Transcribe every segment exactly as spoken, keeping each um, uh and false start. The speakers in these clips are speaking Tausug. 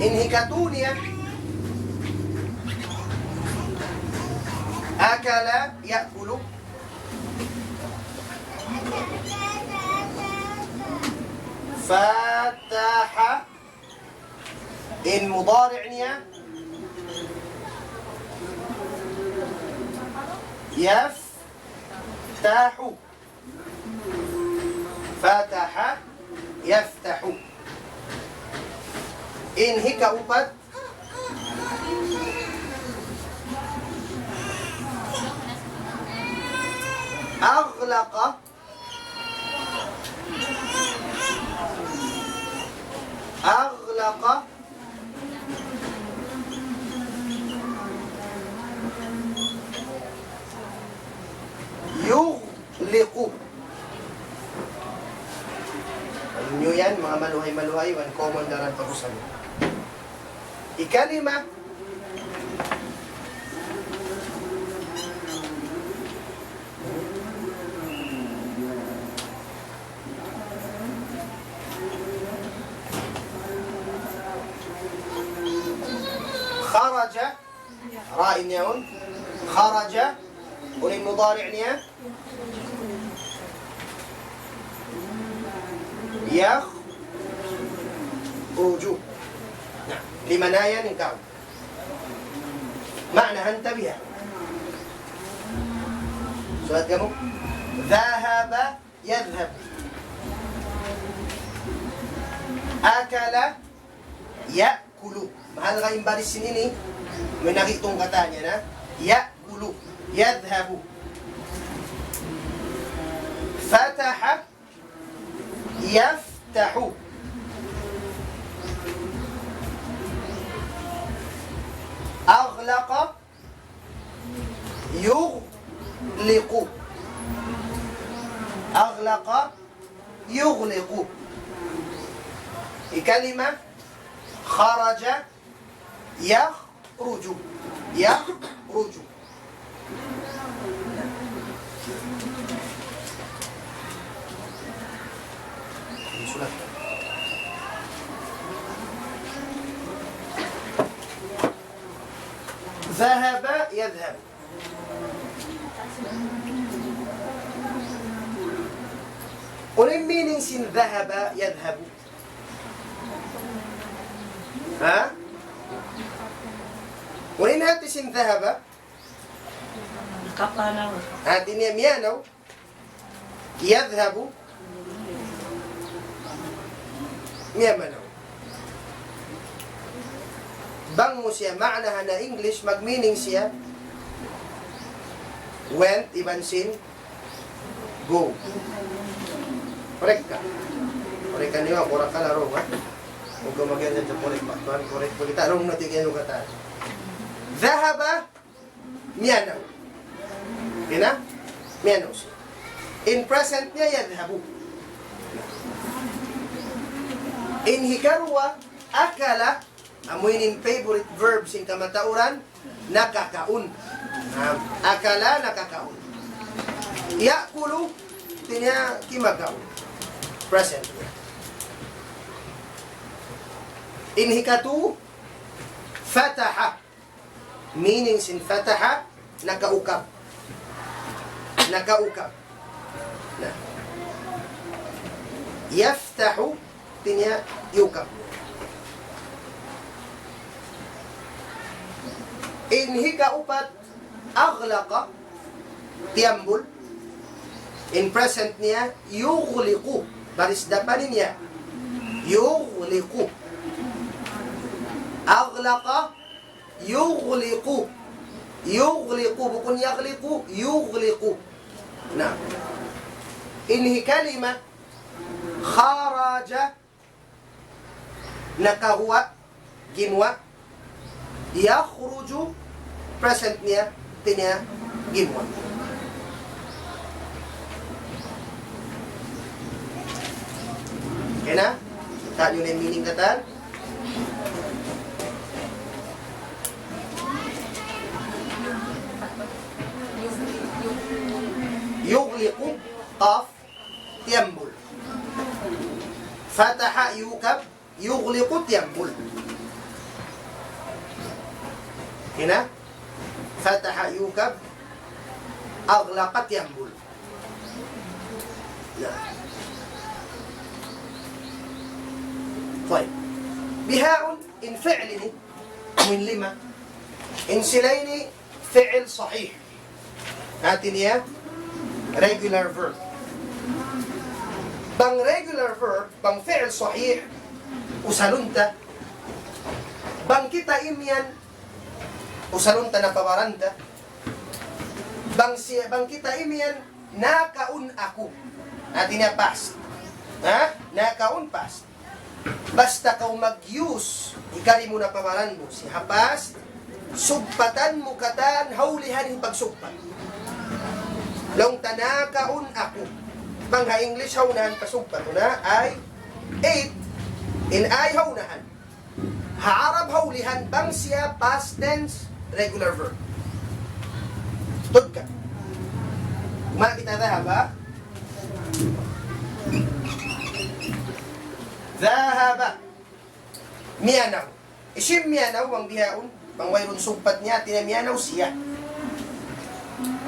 In hikatu niya, akala ya'kulu. Fataha. In mudari' niya, yaftahu. Fataha, yaftahu. In hikaupat, aghlaqa. Aghlaqa. Yughliqu. Alam niyu yan, manga maluhay-maluhay, one common daran pag-usapan. Hikalima, kharaja. Ra in yaun. Kharaja. Unu in mudari' niya? Yakhruju. Na, lima na yan in kaun. Ma'nahan tabiha. Sulat kamu. Dhahaba yadhhabu. Akala ya'kulu. Mahal ka in baris sin ini. May nakitungkatan niya na. Ya'kulu. Yadhhabu. Fataha. Yaftahu. Aghlaqa. Yughliqu. Aghlaqa. Yughliqu. Hikalima, kharaja, yakhruju. Yakhruju. Sulat. Dhahaba yadhhabu. Unu in meaning sin dhahaba yadhhabu? Ha? Unu in hati sin dhahaba? Nakapanaw. Hati niya miyanaw. Yadhhabu. Miyamanaw. Bang mu siya ma'nahan na English, mag-meaning siya went iban sin go. Correct ka? Correct ka niya, correct ka na wrong, ha? Huwag ka mag-, sa correct pa. Kuwan, correct pa kita, wrong na tigyan mo ka tayo. Dhahaba, miyanaw. Ina? Miyanaw siya. In present niya, yadhhabu. In hikaruwa, akala, amu ini in favorite verb sin kamatauran, nakakaun. Ah, akala, nakakaun. Ya'kulu, hati niya kimakaun. Present niya. In hikatu, fataha. Meaning sin fataha, nakaukab. Nakaukab. Na. Yaftahu, hati niya iyukab. In hikaupat, aghlaqa, tiyambul. In present niya, yughliqu. Baris dapan niya. Yughliqu. Aghlaqa, yughliqu. Yughliqu, bukun yaghliqu, yughliqu. Na. In hikalima, kharaja, nakaguwa', gimuwa'. Yakhruju, present niya, hati niya gimuwa'. Okay na? Kita' niyu na in meaning katan? Yughliqu, qaf, tiyambul. Fataha, iyukab, yughliqu, tiyambul. Hina? Fataha, yukab. Aghlaqa, tiyambul. Na. Tayyib. Bihaun, in fi'il ini, amu in lima. In sila ini fi'il sahih. Hati niya, regular verb. Bang regular verb, bang fi'il sahih, usalun ta. Bang kita imiyan, usalun ta na pa baran ta. Bang siya, bang kita imiyan, nakaun aku. Hati niya past. Ha? Nakaun past. Basta kaw mag-use, hikari mu na pa baran mu, siya ha past, sugpatan mu katan, ha ulihan in pagsugpat. Laung ta nakaun aku. Bang ha English, ha unahan pasugpat mu na, I ate. In I ha unahan. Ha Arab ha ulihan bang siya past tense regular verb. Tuud ka. Ma kita dhahaba. Dhahaba. Miyanaw. Isim miyanaw bang bihaun. Bang wayruun sugpat niya, hati niya miyanaw siya.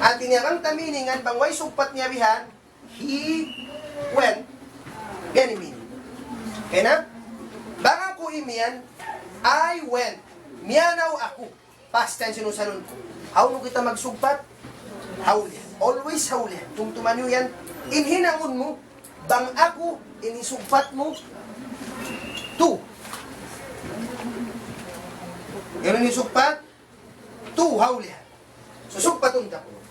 Hati niya bang taminingan, bang way sugpat niya bihan. He went. Yan in meaning. Okay na? Bang aku imiyan, I went. Miyanaw aku. Past tense in usalun ku. Hawnu kita magsugpat? Ha ulihan. Always ha ulihan. Tumtuma niyu yan. In hinangun mu, bang aku, in hisugpat mu, tu. Yan in hisugpat, tu, ha ulihan. Susugpatun ta kunu'.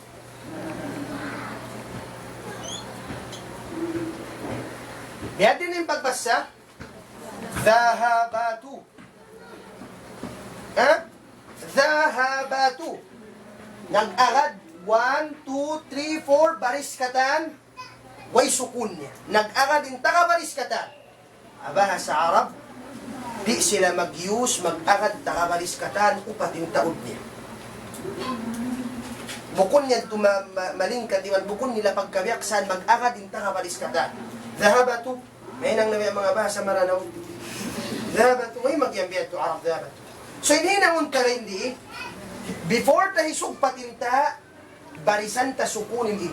Biya' diin in pagbasa? Dhahabatu. Ha? Dhahabatu. Nag-agad, one, two, three, four, baris katan. Way sukun niya. Nag-agad in taga baris katan. Ha bahasa Arab, di' sila mag-use, mag-agad, taga baris katan, upat in taud niya. Bukun niya tu ma-, ma-, malingkat iban, bukun nila pagkabiyaksahan, mag-agad in taga baris katan. Dhahabatu, mahinang na manga bahasa Maranao. Dhahabatu, way magyan biya' tu Arab, dhahabatu. So, in hinangun ta dayn di, before ta hisugpat in ta, barisan ta sukun in di.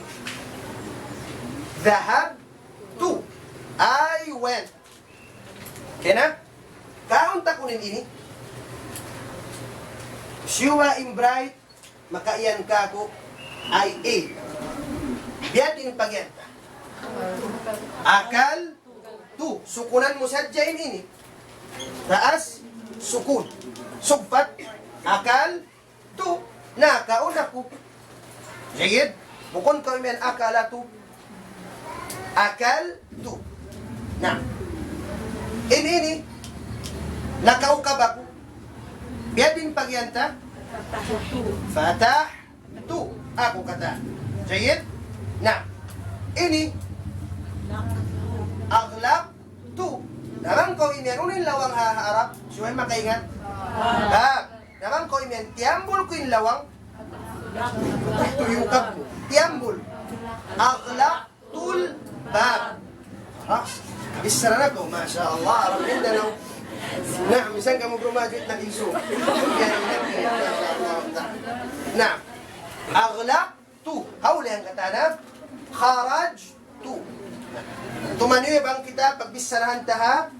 Dhahabtu, I went. Okay na? Kaun ta kunu' ini. Siwa in bright, makaiyan kāku', I ate. Biya' diin in pagiyan ta? Akaltu. Sukunan mu sadja in ini. Taas, sukun. Sugpat, akal, tu, nakaun aku. Jayyid. Bukun kaw imiyan akalatu. Akaltu. Na. In ini, nakaukab aku. Biya' diin pagiyan ta? Fatahtu. Aku katan. Jayyid. Na. Ini. Aghlaqtu. Na bang kaw imiyan, unu in lawang ha, ha Arab? Siyu in makaingat? Bab. Na bang kaw imiyan, tiyambul ku in lawang. Tuyukab mu. Tiyambul. Aghlaqtul bab. Ha? Bichara na kaw, masha Allah, Arab Mindanao. Na, misan kamu graduate na kinsu. Na, aghlaqtu. Hawli hangkatan na. Kharaj tu. Tumtuma niyu bang kita pagbicharahan ta ha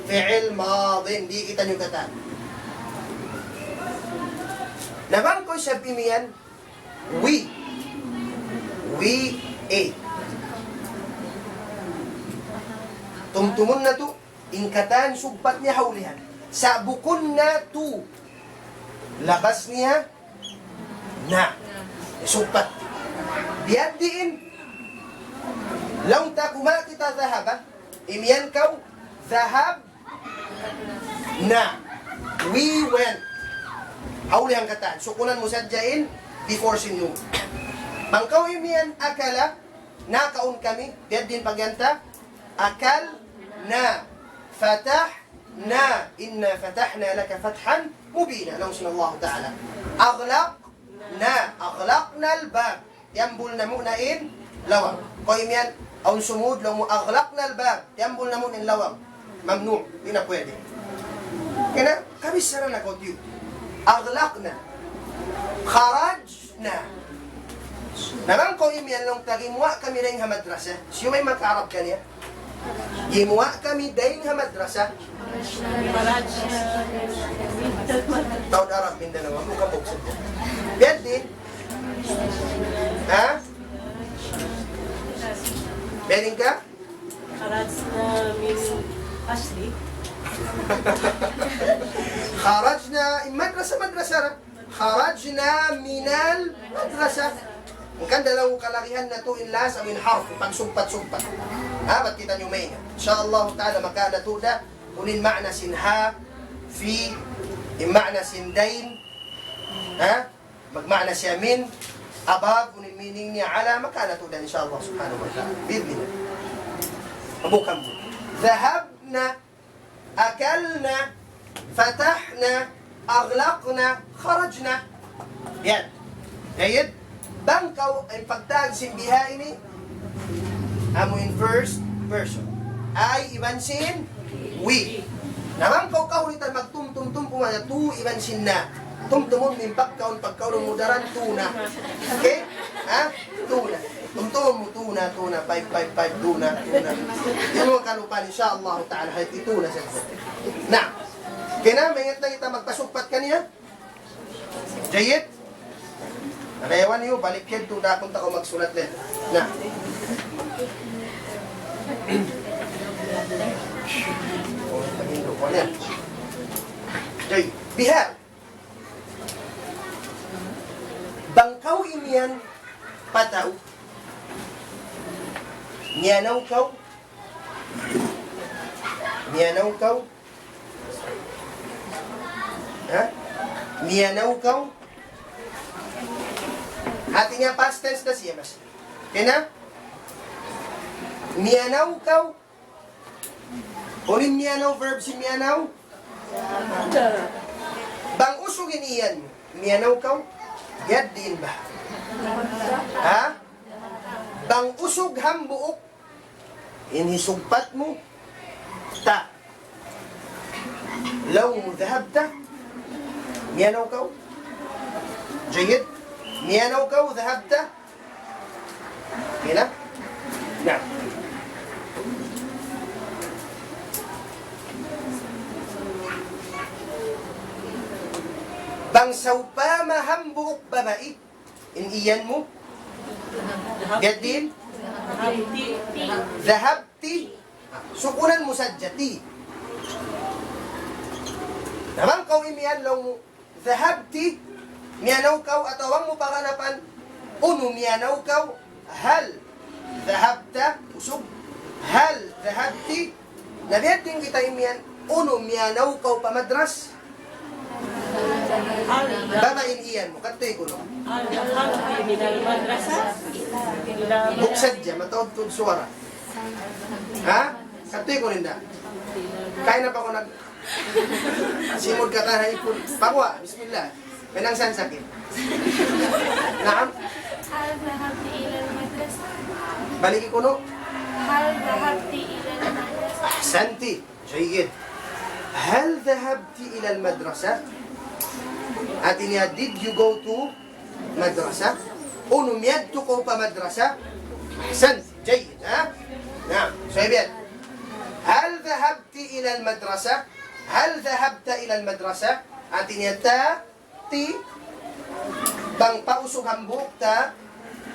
fi'il madin, di' kitaniyu katan. Na bang kaw isab imiyan, we. We ate. Tumtumun natu', in katan sugpat niya hawlihan. Sa' bukun na tu. Labas niya na. Sugpat. Biya' diin. Laung ta kumawa' kita dhahaba. Imiyan kaw, dhahabna. We went. Hawli hangkatan. Sukunan mu sadja in before sin nun. Bang kaw imiyan akala, nakaun kami, biya' diin pagiyan ta, akalna, fatahna, inna fatahna laka fathan mubina. Laung sin Allah Ta'ala. Aghlaqna, aghlaqnal bab. Tiyambul namu' na in lawang. Kaw imiyan, awn sumud, laung mu aghlaqnal bab. Tiyambul namu' na in lawang. Mamnu', di' na pwede. Kena, kabichara na kaw tiyu'. أغلقنا. خرجنا. Na bang kaw imiyan laung ta gimuwa' kami dayn ha madrasa. Siyu in maka-Arab kaniya? Gimuwa' kami dayn ha madrasa. Taud Arab, Mindanao, amu ka buksan. Biya' diin? Ha? Biya' diin ka? خرجنا من فصل. خرجنا, in madrasa, madrasa ra. خرجنا من المدرسة. Hangkan da laung kalagihan natu' in lasa min harf, pagsugpat-sugpat. Ha, bat kitaniyu maingat. Insya Allah Ta'ala, makawa' natu' da, unu in maana sin ha, fi, in maana sin dayn, ha, magmaana siya min, above, unu in meaning niya, ala, makawa' natu' da, insya Allah Subhanahu wa Ta'ala. Bi'idhnillah. Abu kambu. ذهبنا أكلنا، فتحنا، أغلقنا، خرجنا. Yan. Jayyid. Bang kaw in pagtawag sin biha ini, amu in first person. I iban sin we. Na bang kaw kahulitan magtumtum-tumtum, pumaya tu iban sin na. Tumtumun mu in pagkaun, pagkaun mu daran tuna. Okay? Ha? Tuna. Tumtumun mu tuna, tuna, five, five, five, tuna, tuna. Yan in kalupahan, insya Allah Ta'ala, hay tuna sa. Na, kena maingat na kita magpasugpat kaniya. Jayyid? Narayawan niyu, balik yan, tu dakun ta kaw magsulat na. Na. Jayyid. Biha'. Bang kaw imiyan pa tau, miyanaw kaw, miyanaw kaw, ha? Miyanaw kaw. Hati niya past tense na siya, mas. Kena? Miyanaw kaw. Unu in miyanaw, verb sin miyanaw? Bang usug in iyan, miyanaw kaw? Biya' diin ba? Ha? Bang usug hambuuk, in hisugpat mu, ta. Laung mu ذهبت, miyanaw kaw? Jayyid. Miyanaw kaw, ذهبت. Kena? Na. Bang sawpama hambuuk babai in iyan mu, biya' diin? ذهبت. Sukunan mu sadja, ti. Na bang kaw imiyan laung mu, ذهبت, miyanaw kaw, atawa bang mu paganapan, unu miyanaw kaw, هل ذهبت, usug, هل ذهبت, na biya' diin kita imiyan, unu miyanaw kaw pa madras? Baba in iyan mu, katuy kunu'. هل ذهبت إلى المدرسة؟ Buksan sadja, mataud tuud suwara. Ha? Katuy kunu' inda'. Kaina pa kaw nag-, simud ka ta ha ipun. Paguwa', bismillah. Pinangsan sakit. Naam? هل ذهبت إلى المدرسة؟ Baliki kunu'. هل ذهبت إلى المدرسة؟ أحسنت. Jayyid. هل ذهبت إلى المدرسة؟ Hati niya, did you go to madrasa? Unu miyadtu kaw pa madrasa? Ahsant. Jayyid, ha? Naam. So, ibiyan. هل ذهبت إلى المدرسة؟ هل ذهبت إلى المدرسة؟ Hati niya ta, ti, bang pa usug hambuuk ta,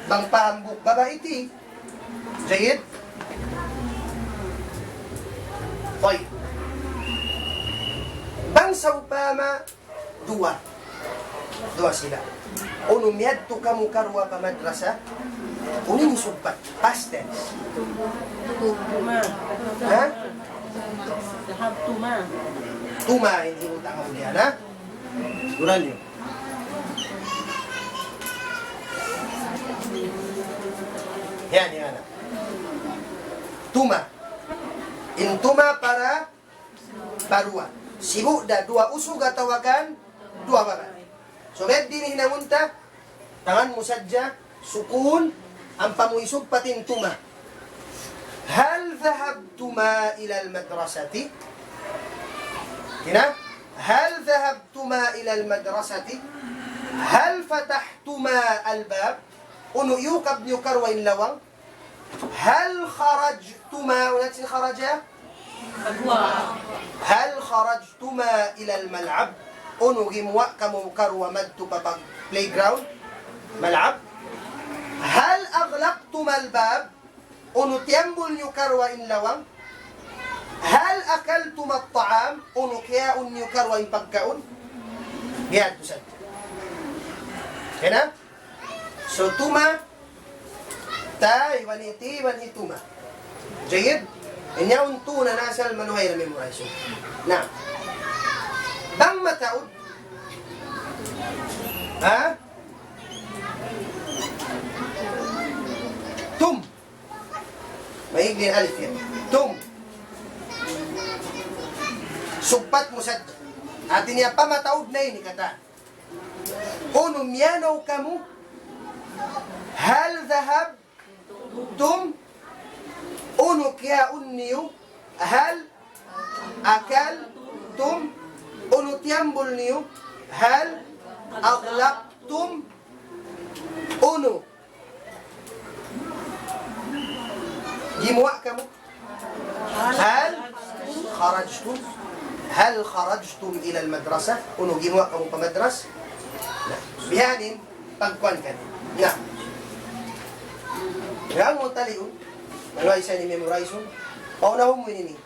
bang pa hambuuk babai ti. Jayyid? Tayyib. Bang sawpama duwa. Duwa sila. Unu miyadtu kamu karuwa pa madrasa? Unu in sugpat? Past tense. Tuma. Ha? ذهبتما. Tuma in utang mu diyan, ha? Duran niyu. Yan, yan. Tuma. In tuma para pa duwa. Sibu' da duwa usug atawa kan duwa babai. So, biya' diin in hinangun ta, tangan mu sadja, sukun, ampa mu isugpat in tuma. هل ذهبتما إلى المدرسة؟ Kina? هل ذهبتما إلى المدرسة؟ هل فتحتما الباب؟ Unu iyukab niyu karuwa in lawang? هل خرجتما, unu in خرج? هل خرجتما إلى الملعب؟ Unu gimuwa' kamu karuwa madtu pa pag-, playground? ملعب. هل أغلقتما الباب؟ Unu tiyambul niyu karuwa in lawang? هل أكلتما الطعام؟ Unu kiyaun niyu karuwa in pagkaun? Biya' hādtu sadja. Kena? So, tuma, ta, iban hi, ti, iban hi tuma. Jayyid? In yaun tuna na asal manuhay na memorize. Na. Bang mataud? Ha? Tum. Maig in alif yan. Tum. Sugpat mu sadja. Hāti niya pa mataud na ini katan. Unu miyanaw kamu? هل ذهبتم? Unu kiyaun niyu? هل أكلتم؟ Unu tiyambul niyu? هل أغلقتم؟ Unu gimuwa' kamu? هل خرجتم؟ هل خرجتم إلى المدرسة؟ Unu gimuwa' kamu pa madras? Na. Bihaini, pagkuwan ka. Na. Nga mu taliun. Unu isab ini memorize? Paunahun mu ini.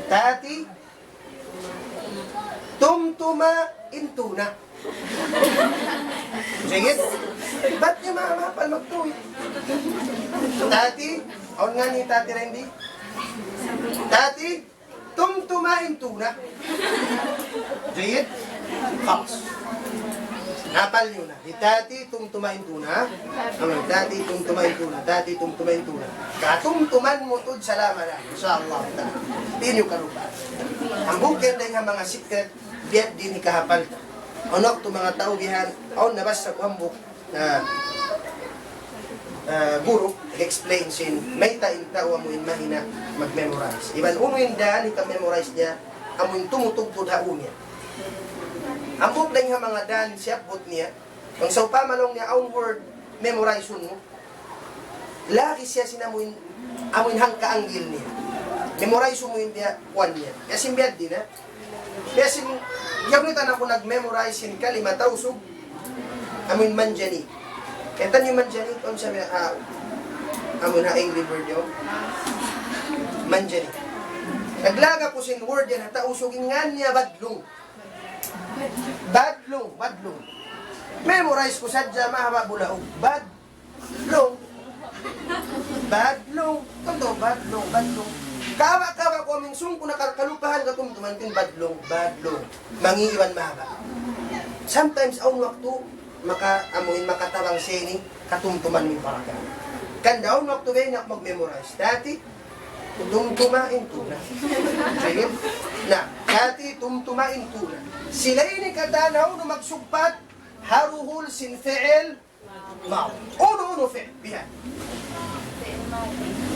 Tati, tumtuma in tuna. Sige. Bat niya ma-, mahapal magtuwi? Tati, awn ngani Tati Randy? Tati, tumtuma in tuna. Sige. Khalas. Hapal niyu na. Hi Tati tumtuma in tuna. Amu in Tati tumtuma in tuna. Tati tumtuma in tuna. Katumtuman mu tuud salama na. Insya Allah ta'ala. Di' niyu kalupahan. Hambuuk yan dayn ha manga secret, biya' diin hikahapal ta. Unu, waktu manga tau bihan, awn nabasa ku hambuuk na, ah, guru, nag-explain sin, mayta' in tau amu in mahina mag-memorize. Iban unu in dān hika-memorize niya, amu in tumutugtug ha ū niya. Hambuuk dayn ha manga dān siyabbut niya, bang sawpama laung niya awn word, memorize-un mu. Lagi' siya sin amu in, amu in hangka anggil niya. Memorize-un mu in biya' kuwan niya. Biya' sin biya' diin na. Biya' sin, yaun ini ta na aku nag-memorize sin kalima Tausug. Amu in manjani. Kaitan niyu manjani, kung sa' biya', ah, amu na Angry Bird yaun. Manjani. Naglaag aku sin word yan ha Tausug, in ngān niya badlung. Badlung, badlung. Memorize ku sadja, mahaba' bulaug. Badlung. Badlung. Tumtuma, badlung, badlung. Kawa', kawa' ku amu in sūng ku na kal-, kalupahan katumtuman ku in badlung, badlung. Mangi' iban mahaba'. Sometimes awn waktu maka-, amu in makatabang sini, katumtuman mu in paragraph. Hangkan awn waktu biya' ini aku mag-memorize. Dati, tumtuma in tuna. Sige. Na, dati, tumtuma in tuna. Sila ini katan unu magsugpat, ha duhul sin fi'il madi. Unu, unu fi'il, bihan.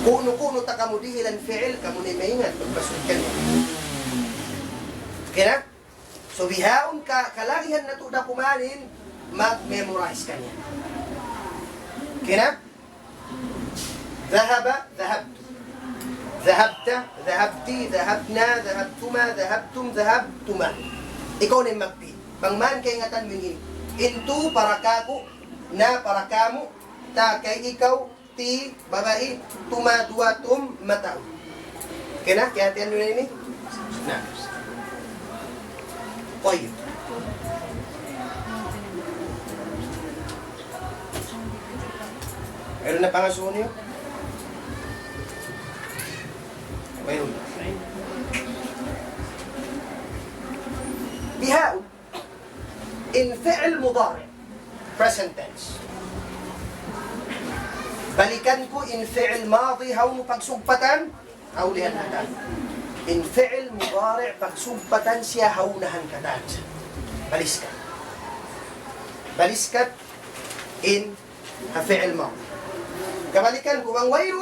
Kunu, kunu ta kamu dihilan fi'il, kamu na in maingat, pagbasug kaniya. Okay na? So, bihaun ka, kalagihan natu' da kumanin, mag-memorize kaniya. Okay na? ذهب، ذهبت. ذهبت، ذهبت، ذهبنا، ذهبتما، ذهبتم، ذهبتما. Ikaw na in magpi-. Bang man kaingatan mu in, in tu para kāku', na para kāmu', ta kay ikaw, ti, babai, tuma, duwa, tum, mataud. Okay na? Kiyahatihan niyu na ini? Na. Tayyib. Mayroon na pangasuhun niyu? Mayroon. Bihaun. In fi'il mudari', present tense. Balikan ku in fi'il madi, hawnu pagsugpatan, ha ulihan katan. In fi'il mudari', pagsugpatan siya ha unahan katan. Baliskat. Baliskat in ha fi'il madi. Kabalikan ku, bang wayruun